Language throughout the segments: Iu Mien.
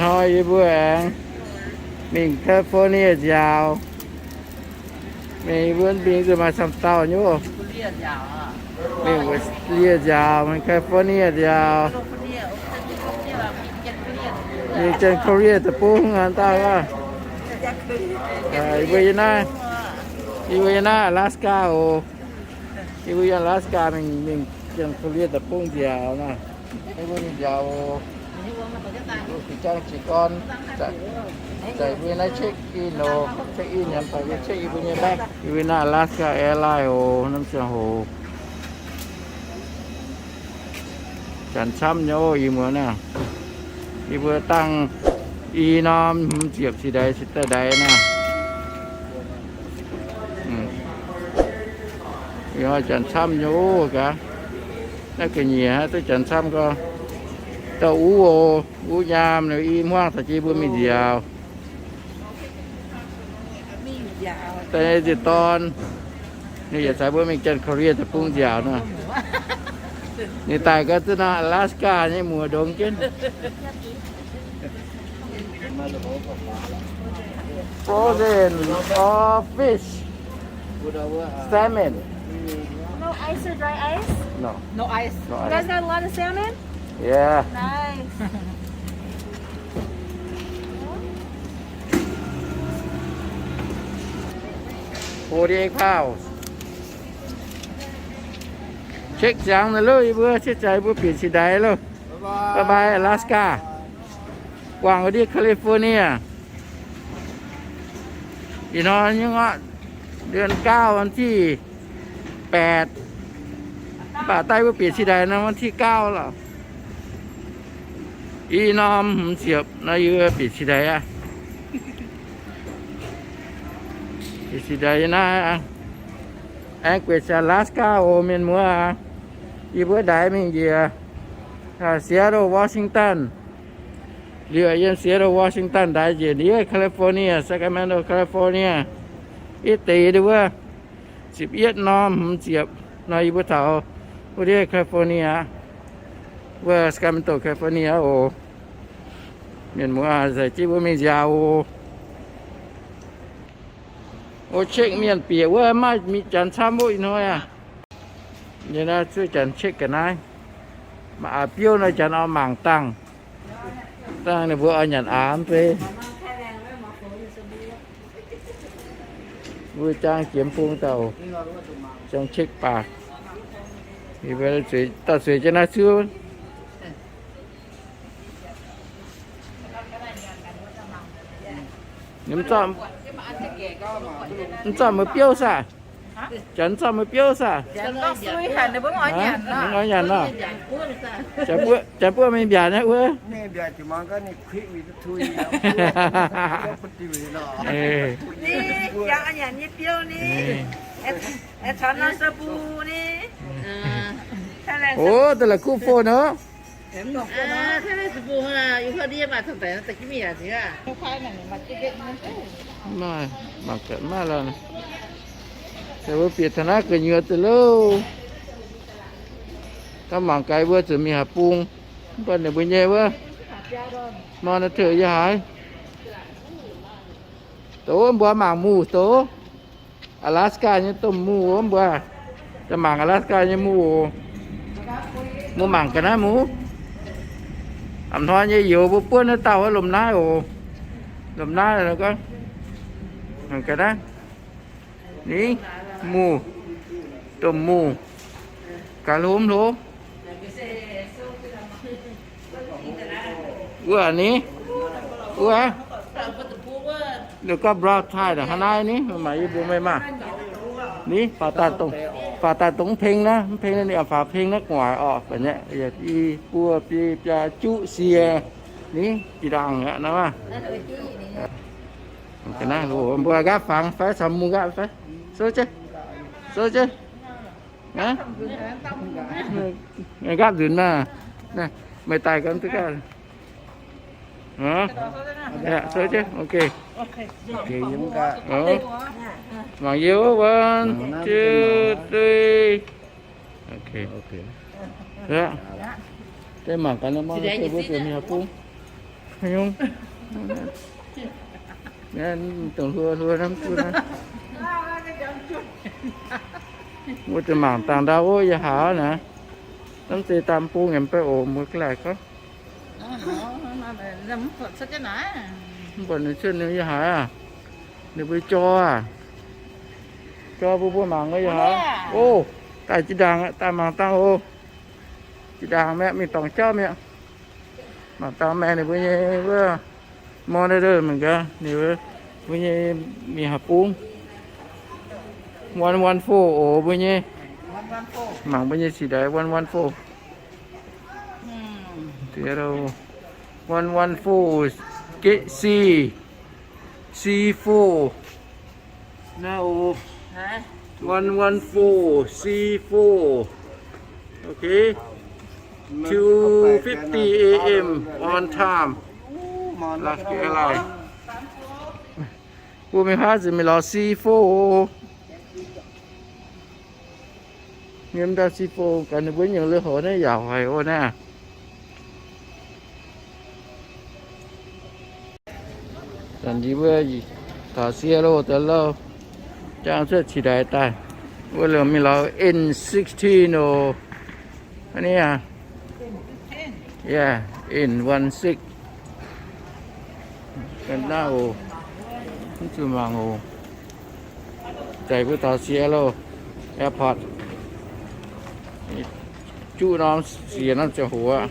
Hnoi yie mbuo aengx mingh California nziaaux. Mingh mbuo mingh zuqc maaih camv dauh nyei. Mingh Australia nziaaux, mingh California nziaaux. Mingh Janx-Korea deic-bung aqv, dauh aqv. Yie mbuo yiem naaiv, yie mbuo yiem naaiv Alaska oc. Yie mbuo yiem Alaska mingh, mingh Janx-Korea deic-bung nziaaux naaiv. Yie mbuo mingh nziaaux oc. Fih jang jiez gorn, zaqc yie mbuo naaiv check in oc. Check in yaac fai check yie mbuo nyei bag. Yie mbuo naaiv Alaska Airlines oc, norm ziangh hoc. Janx camv nyei oc, yie mbuo naaiv. Yie mbuo dangh i norm hmz ziepc cin ndaix cin daaih ndaix naaiv. Ih hnoi janx camv nyei oc gaax. Naaiv ga'nyiec hnangv duqv janx camv gorx. Dauh uv oc, uv nyaam liuz i hmuangv taux jiex mbuo mingh nziaaux. Daaih nyei nziec dorn, ninh yietc caux mbuo mingh Janx-Korea deic-bung nziaaux nor. Ninh daaih gau duqv nor Alaska nyei muoz ndongx jienv. Frozen or fish? Salmon. No ice or dry ice? No. No ice. No ice. You guys got a lot of salmon? Yeah. Nice. Forty-eight pounds. Check ziangx naaiv loh, yie mbuo check ziangx yie mbuo bieqc cin ndaix loh. Bye bye Alaska. Guangc wuov ndiev California. Ih hnoi nyei ngorc, เดือนเก้า วันที่แปด mv baac daaih mbuo bieqc cin ndaix nor วันที่เก้า lorqc. I norm hmz ziepc nor yie bieqc cin ndaix aqv. Bieqc cin ndaix naaiv aqv. Aengx gueic Alaska oc mienh muoz aac. Yie mbuo ndaix mingh njiec Seattle, Washington. Liuz yiem Seattle, Washington ndaix njiec ndiev California, Sacramento, California. Yie deix wuov ziepc yietv norm hmz ziepc nor yie mbuo taux wuov ndiev California, wuov Sacramento, California oc. Mienh muoz aac, zaqc jienv mbuo mingh nziaaux oc. Oc, check mienh bieqc wuov maaih janx camv oc ih hnoi aac. Yie naaiv zuov janx check ga'naaiv. Maaih aax biouv nor janx oix mangc dangh. Dangh ninh mbuo oix nyanc aax mv bei. Mbuo jang jiex bung dauh, jang check baac. Dauh zueiz jienv naaiv zuov. Mv zorqv mbuo biouv saah? Janx mv zorqv mbuo biouv saah? Mv oix nyanc nor. Janx buov mingh mbiaauc naaiv wuov. Oc, da'la'kuv phone oc. Maaih, mangc gaax maaih lorqc. Mbuo bieqc taux naaiv gu'nyuoz deix loh. Gaax mangc gaax mbuo zuqc mingh haaix bung. Mv baac ninh mbuo nyei wuov, nor naaiv teuc yie haiz. Doz mbuo mangc muh doz. Alaska nyei domh muh mbuo. Daaih mangc Alaska nyei muh oc. Mbuo mangc ga'naaiv muh. A'hnoi nyei youz mbuo buonv naaiv dauh wuov lomh naaiv oc. Lomh naaiv ga'naaiv. Ni, muh, domh muh, gaax hlo mv hlo? Wuov ni, wuov, ninh gorngv brown trout hnangv naaiv ni, maaih yie mbuo meih maah. Ni, faaux daaih dongh, faaux daaih dongh mv peng naaiv, mv peng naaiv ninh faaux peng naaiv gu'nguaaic orqc, baac nyei, i buo biei biaa juqv sie, ni, jiex ndaangc aqv naaiv maah. Mbuo nqaapv fangx fai caux mungh nqaapv fai? Souv jienv, souv jienv. Nqaapv nzunc maah. Meih daaih gaax duqv gaax. Souv jienv, ok. Mangc yie wuov, one, two, three. Ok. Deix mangc gaax nor, mbuo zuqc mingh bung. Haaix nyungc? Dongh hluo hluo hnamv duqv naaiv. Wuov deix mangc dangh ndau wuov yie haiz naaiv. Hnamv deix daan bung yaac mv baac oc, mbuo ga'laaic gorngv. Mv baac ninh cuotv ninh yie haiz aqv. Ninh mbuo jor aqv. Jor bun mbuo mangc yie haiz. O, daaih jiex ndaangc, daaih mangc dangh oc. Jiex ndaangc mi'aqv, mingh dorngc jauv mi'aqv. Mangc dangh maengx ninh mbuo nyei wuov monitor mangc gaax ninh mbuo nyei mingh haaix bung. One one four oc mbuo nyei. Mangc mbuo nyei sic ndaix one one four. One one four, C, C four. Naaiv oc. One one four, C four. Okay. Two fifty A M on time. Alaska Airlines. Mbuo mingh haaix zanc mingh lorz C four. Nyiemv ndau C four gaax ninh mbuo nyungc lui-houx naaiv yaauc haic oc naaiv. Zanc yie mbuo taux Seattle daaih lauh, jangx cuotv qiex ndaix daaih, wuov lengc mingh lorz N sixteen oc. Aa ni aqv. Yeah, N one six. Ga'naaiv oc. Mv zuqc mangc oc. Daaih mbuo taux Seattle Airport. Juqv norm siec norm ziangh hoc aqv.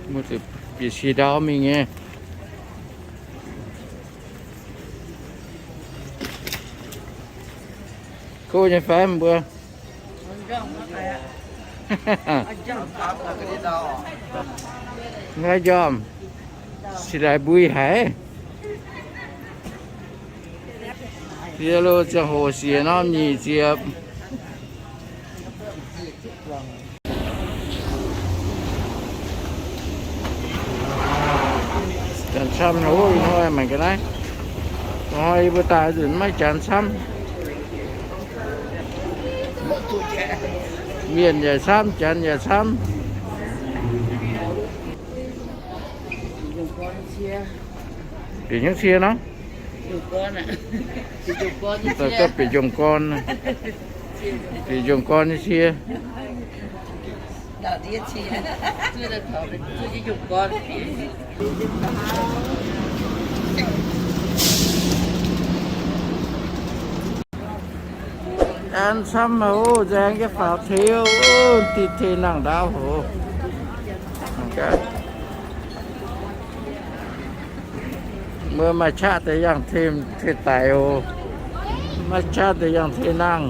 Mbuo zuqc bieqc cie ndau mingh nyei. Go nyei fai mbuo? Nqa'haav njormh, sic laaix mbui haic. Yie lo ziangh hoc siec norm nyic ziepc. Janx camv haic, ih hnoi mangc ga'naaiv. Ih hnoi yie mbuo daaih nzunc maiv janx camv. Mienh yaac camv, janx yaac camv. Bieqc hnyouv cie nor. Bieqc njongc gorn, bieqc njongc gorn nyei cie. An camv oc, nzaeng jienv faaux taux oc, dih tengx nangh ndaauv hoc. Mbuo maaih qaqv deix yangh tengx daic oc. Maaih qaqv deix yangh tengx nangh.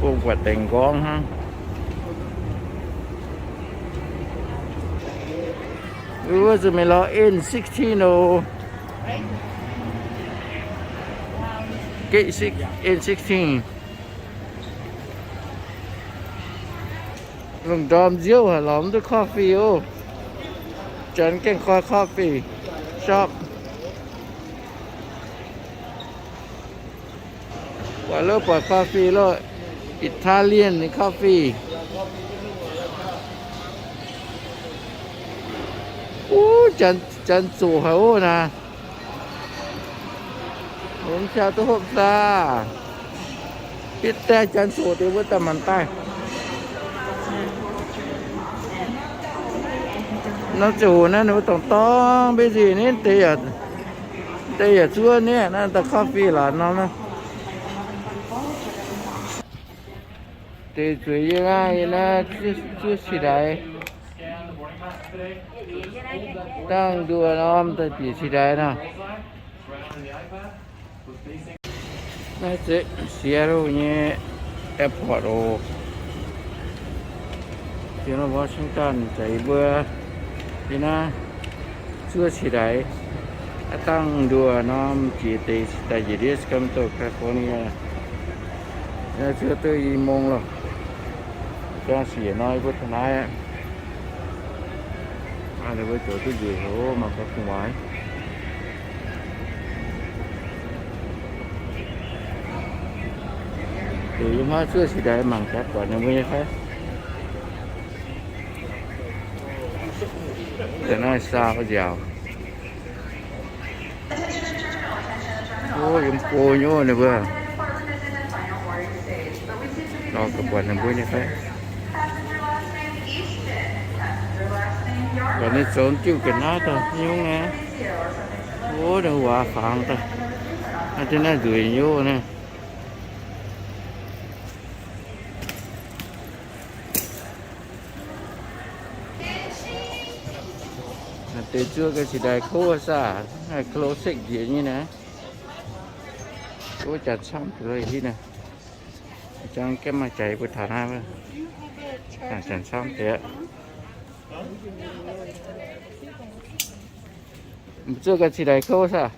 Bung buatc dengh nqorngv hnangv. Wuov zuqc mingh lorz N sixteen oc. Gate six, N sixteen. Lungh ndorm nziouv haic, lorz mv duqv coffee oc. Janx gengh koi coffee shop. Buatc lo buatc coffee lo, Italian coffee. Uv, janx, janx zoqc haic oc naaic. Mv jaa duqv hopv saah. Bieqc daaih janx zoqc deix mbuo daaih maanc daaih. Norm ziangh hoc naaiv ninh mbuo dorngc dorng mbuo nziex ninh deix yaac, deix yaac zuov ninh naaiv daaih coffee laatc norm naaiv. Deix zueiz yie naaiv, yie naaiv zuov cingx ndaix. Dangh nduoh norm daaih bieqc cingx ndaix nor. Naaiv se Seattle nyei airport oc. Seattle Washington, za'gengh mbuo yie naaiv zuov cingx ndaix. Aav dangh nduoh norm jiex deix daaih njiec ndiev Sacramento, California. Naaiv zuov duqv i mong loh. Jangv siec nor, yie mbuo taux naaiv aqv. Ninh mbuo zoux duqv njiec hlo, mangc gaax gu'nguaaic. Deix yiem haav zuov cingx daaih mangc gaax buatc ninh mbuo nyei fai. Deix naaiv saau nziaauc. Ov, yiem go nyei ov, ninh mbuo. Nor ga'buatc ninh mbuo nyei fai. Buatc ninh zoux diuh ga'naaiv daaih nyungc aqv. Ov, ninh waac fangx daaih. Naaiv deix naaiv nzueic nyei ov naaiv. Naaiv deix zuov ga'cix-ndaix kouv saah, naaiv close sekv njiec nyei naaiv. Ov, janx camv deix hitv naaiv. Jangv gaeqv maaih jaaix mbuo taux naaiv wuov. Janx camv deix. Zuov ga'cix-ndaix kouv saah.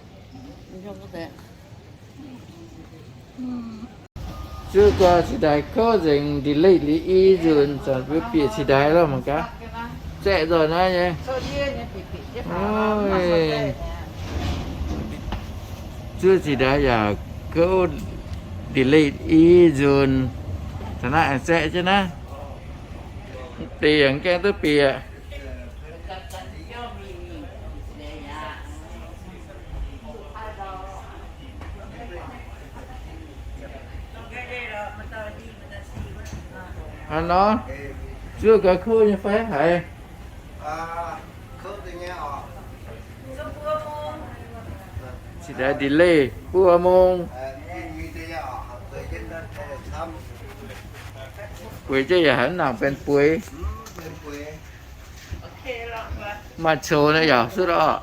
Zuov ga'cix-ndaix kouv nzengc, delete liuz i nzunc zanc mbuo bieqc cix-ndaix lorh mangc gaax. Zaeqv nzoih naaiv nyei. Zuov cix-ndaix yaac kouv, delete i nzunc. Taux naaiv aengx zaeqv jienv naaiv. Deix yaac gaengh duqv bieqc. Hnangv nor, zuov ga'kouv nyei fai haaix? Cix-ndaix delay buo mong. Bueix jienv yaac haaix nangc benx bueix. Maaih coux naaiv yaac suotv orqc.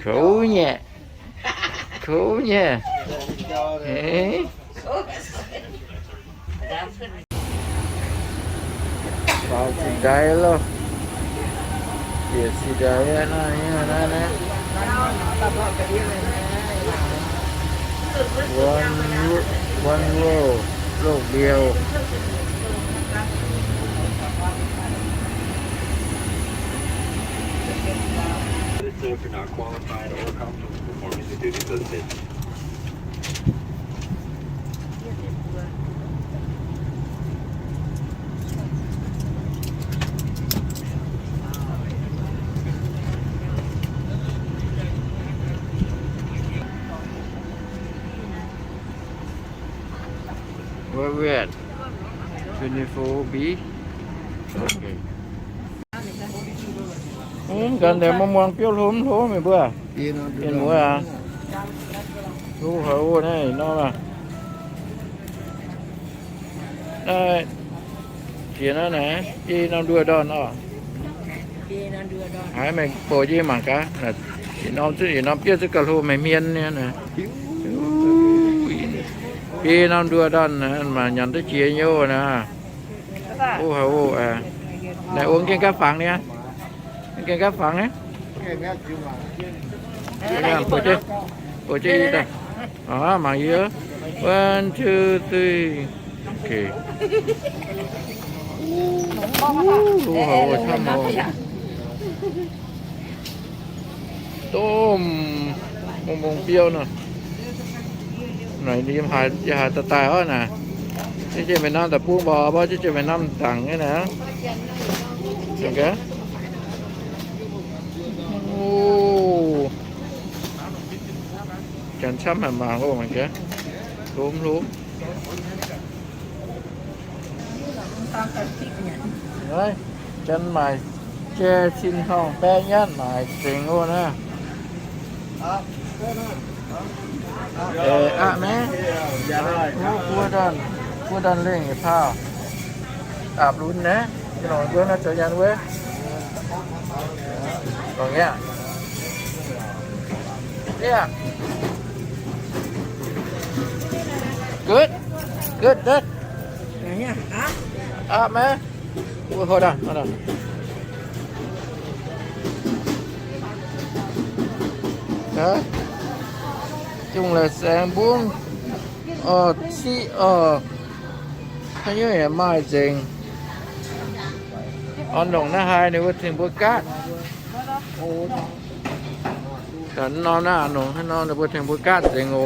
Kouv nyei. Kouv nyei. Faaux cix-ndaix loh. Bieqc cix-ndaix naaiv, naaiv, naaiv. One, one roll, loz-liouh. This server not qualified or comfortable performing the duties of this. Where we at? Twenty-four B. Okay. Mv gan deix muangx muangx biouv hlo mv hlo meih mbuo. Mienh muoz aac. Hlo haic oc naaiv norm aac. Naaiv jiex naaiv naaic, jiex norm nduoh ndorn oc. Haiz meih bouc jiex mangc gaax. Yietc norm, yietc norm biouv zungv gauh hlo meih hmien nyei naaic. Jiex norm nduoh ndorn mangc nyanc duqv jiex nyei oc naaic. Hlo haic oc. Naaic ong gaengh gapv fangx niaa. Gaengh gapv fangx niaa. Bouc jienv, bouc jienv i daaih. Mangc yie. One, two, three. Okay. Hlo haic oc, camv oc. Domh mungh mungh biouv nor. Naaic yie haiz daaih daaih orv naaic. Jienv jienv mingh norm deic-bung mborqc, mborqv jienv jienv mingh norm dangc nyei naaic. Gaax. Janx camv haic mangc oc, mangc gaax. Hlo hlo. Janx maaic jai cin hnongh baeqv nyatv maaic zengx oc naaiv. Aqv maiv? Buo ndorn, buo ndorn lengh yietc paauh. Aapv lunx naaiv, nongc nduov naaiv zoux nyanc wuov. Longc nyei aqv. Good, good, good. Aapv maiv? Hold on, hold on. Jungh la'saengx mbungv, orv, ciqv orv, haaix nyungc yaac maaih nzengc. Orv, longc naaiv haaix ninh mbuo tengx mbuo gaatv. Da'norm naaiv longc haaix nor ninh mbuo tengx mbuo gaatv nzengc oc.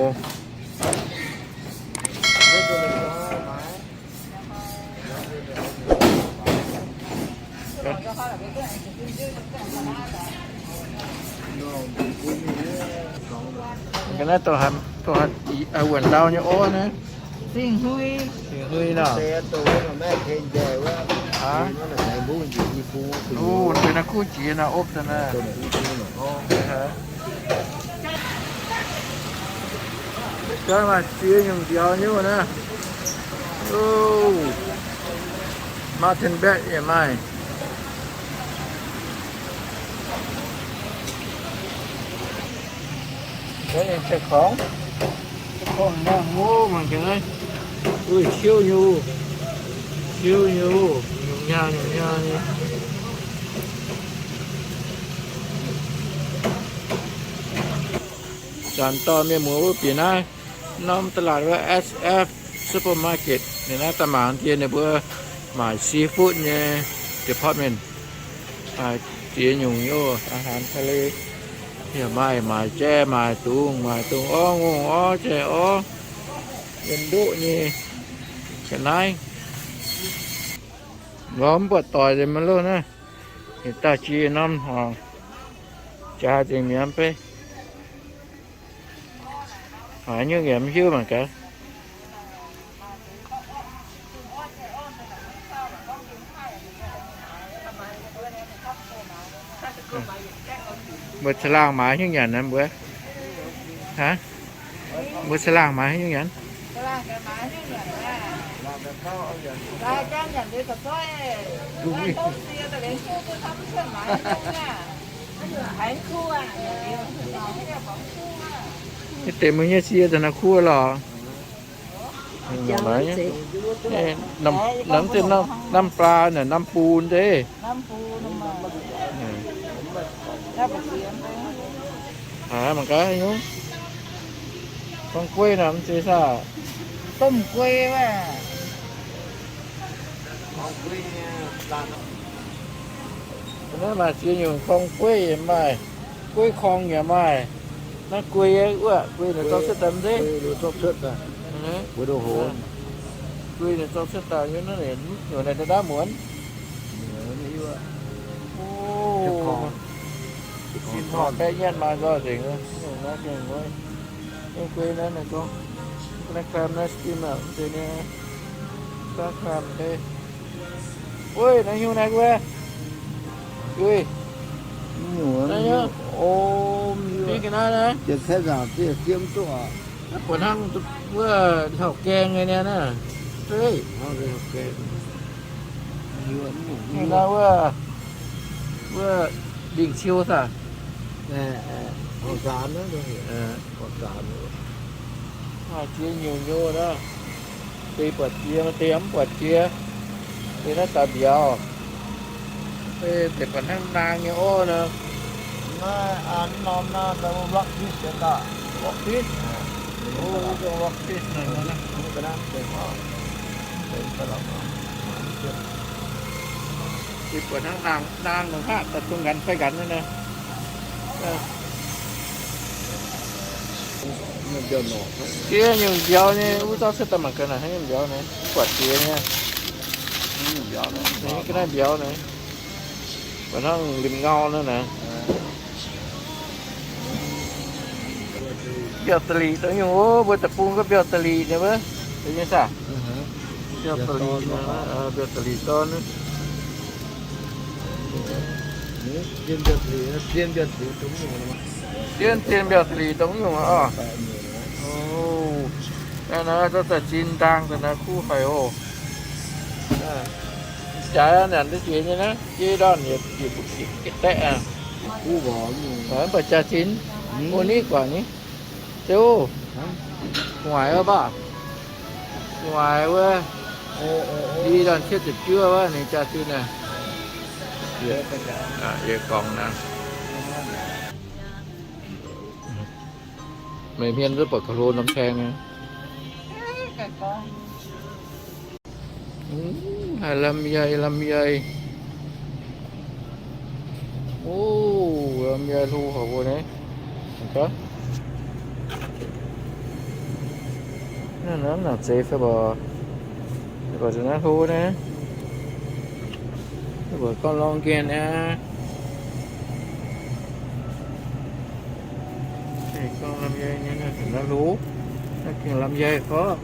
Ga'naaiv dongh haaix, wuonc ndau nyei orv naaiv. Singx hnui. Singx hnui nor. Benx naaiv kuv jiex naaiv opv daaih naaiv. Jauv maaih ziex nyungc mbiauz nyei naaiv. Mountain bat yaac maaih. Mangc gaax naaiv, siouv nyei, siouv nyei, nyungc nyaah nyungc nyaah nyei. Zanc dorh mienh muoz wuov bieqc naaiv norm ตลาด wuov, S F Supermarket, ninh naaiv daaih mangc dien ninh mbuo maaic seafood nyei department. Maaih ziex nyungc nyei อาหารทะเล. Yaac maaih, maaic jai, maaic dungz, maaic dungz orv, ngongh orv, jai orv, mienh ndoqv nyei ga'naaiv. Lorz mv buatc doic nzengc maiv loh naaiv. Ninh daaih jiex norm horngc, jaax nzengc mi'aqv beiv. Haaix nyungc yaac mv hiuv mangc gaax. Mbuo caangh laangh maaiz haaix nyungc nyanc naaiv mbuo? Aa, mbuo caangh laangh maaiz haaix nyungc nyanc? Naaiv deix mbuo nyei sie daaih naaiv kuv lorqc. Naaiv, naaiv, naaiv น้ำปลา naaic น้ำปูน deix. Aa, mangc gaax nyungc. Gorngv gueiv naaic mv zeiz saah? Domh gueiv wuov. Naaiv maaih ziex nyungc, korng gueiv yaac maaih, gueiv korng yaac maaih. Naaiv guei wuov, guei naaic zorqv cuotv daaih mv zeiz? Guei naaic zorqv cuotv daaih nyungc naaiv, nyungc naaiv ndaav muonz. Sin horngh baeqv nyietv maaih nzoih nzengc. Nyungc naaiv gengh wuov, nyungc guei naaiv naaic gorngv, naaiv klam naaiv skin aqv, mv zeiz nyei. Daav klam deix. Uiv, naaiv nyungc naaiv guei. Uiv, naaiv nyungc, o, mv ga'naaiv naaiv. Buatc hnangv wuov hlauv-gaeng nyei niaa. Duqv, naaiv wuov, wuov lingh ciou saah? Maaih ziex nyungc nyei naaiv. Deix buatc jiex, deix mv buatc jiex. Deix naaiv daaih mbiauz. Deix buatc hnangv naang nyei orv nor. Naaiv norm naaiv rockfish daaih. Rockfish? O, dongh rockfish naaic. Deix buatc hnangv naang, naang nor haav daaih dongh nqanx fai nqanx naaiv nor. Diev nyungc mbiauz nyei, wuov zorqv cuotv daaih mangc gaax naaic, haaix nyungc mbiauz naaic, buatc diex nyei. Ga'naaiv mbiauz naaic, buatc hnangv limh ngau naaiv naaic. Mbiauz da'lic dongh nyungc, o, mbuo deic-bung gorngv mbiauz da'lic nyei wuov, nyei saah? Mbiauz da'lic, mbiauz da'lic dorn. Zien, zien mbiauz da'lic dongh nyungc oc. O, naaiv naaiv zorqv daaih zinh ndaangc daaih naaiv kuv haic oc. Jaaix nyanc duqv jiex nyei naaiv, jiex ndorn yietc, yietc, yietc daeqv aqv. Mv baac jaax zinh, o, nitv guangc ni. Ziouc, gu'nguaaic wuov baac, gu'nguaaic wuov, i ndorn cietv ziepc juov wuov ninh jaax zinh naaiv. Yietc gorngx naaiv. Meih hmien duqv buatc gauh hlo norm saeng nyei. Haiz ลำไย ลำไย. O, ลำไย hlo haic mbuo naaiv. Naaiv nangc zeiz fai mbuo. Mbuo zuqc naaiv hlo naaiv. Mbuo gorngv lorngh nqien aqv. Gorngv ลำไย nyei naaiv hlo. Naaiv gengh ลำไย gorqv.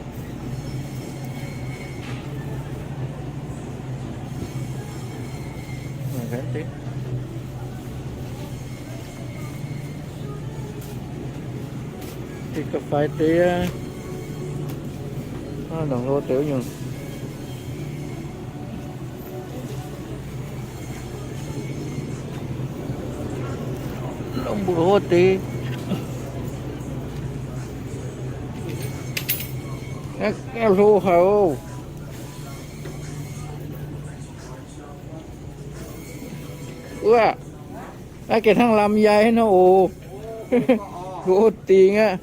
Deix ga'fai deix aqv. Nongc hlo deix wuov nyungc. Longx mbuo hlo deix. Aeqv, hlo haic oc. Wuov, naaiv gengh hnangv ลำไย nor oc. Hlo dingc aqv.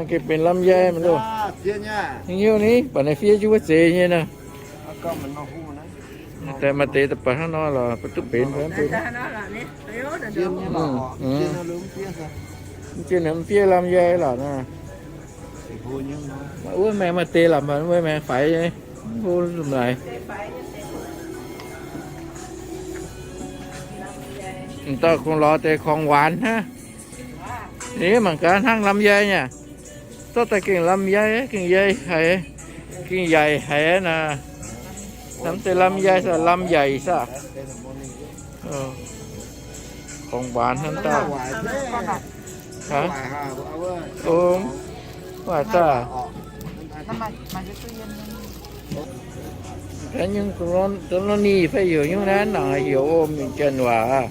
Gengh benx ลำไย maiv loh. Hnyouv ni, baac naaiv fiev jienv wuov zeiz nyei naaiv. Daaih maaih deix daaih baac hnangv nor lorqc, baac duqv benx, benx. Mv zien naaiv mv fiev ลำไย lorqc naaiv. Wuov maengx maaih deix lamz, wuov maengx faix nyei, hlo lomh naaic. M'dauh kungx lorz deix ของหวาน hnangv. Ninh mangc gaax hnangv ลำไย nyei. Zorqv daaih gengh ลำไย, gengh yai haic, gengh yaic haic naaic. Hnamv deix ลำไย saah, ลำใหญ่ saah. ของหวาน hnangv daaih. Waac saah. Nyungc, dongh nor ninh fai heuc nyungc naaiv, nangc heuc o, mienh janx waac.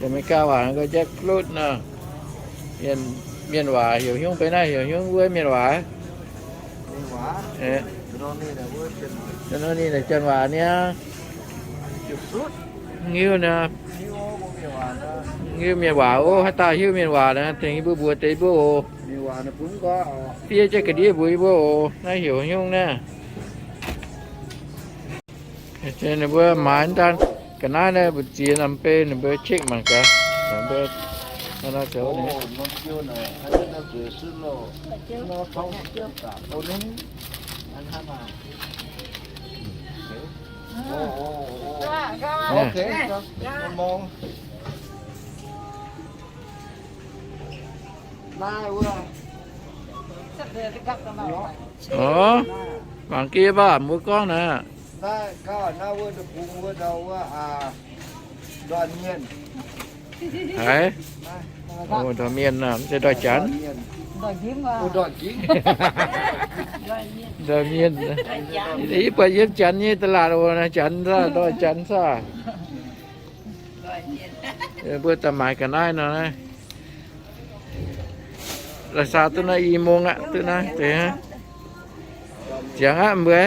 Janx-Meigaa waac jackfruit nor. Mienh waac heuc nyungc, benx naaiv heuc nyungc wuov mienh waac. Dongh nor ninh naaic janx waac niaa. Hiuv naaic, hiuv mienh waac oc. Haaix dauh hiuv mienh waac naaic, tengx yie mbuo mbuox deix yie mbuo oc. Fiev jienv ga'ndiev mbuox yie mbuo oc. Naaiv heuc nyungc naaiv. Ninh mbuo maaiz daaih ga'naaiv naaiv mbu'ziex norm bei, ninh mbuo check mangc gaax. Ninh mbuo nor zoux Orv, mangc gaax mbuo gorngv naaic. Haiz, ndortv mienh, mv zeiz ndortv janx. Ndortv mienh. Yie buatc yiem janx nyei ตลาด oc, janx saah, ndortv janx saah. Mbuo daaih maaiz ga'naaiv nor naaiv. La'saah duqv naaiv i mungz aqv, duqv naaiv deix. Ziangx aqv mbuo.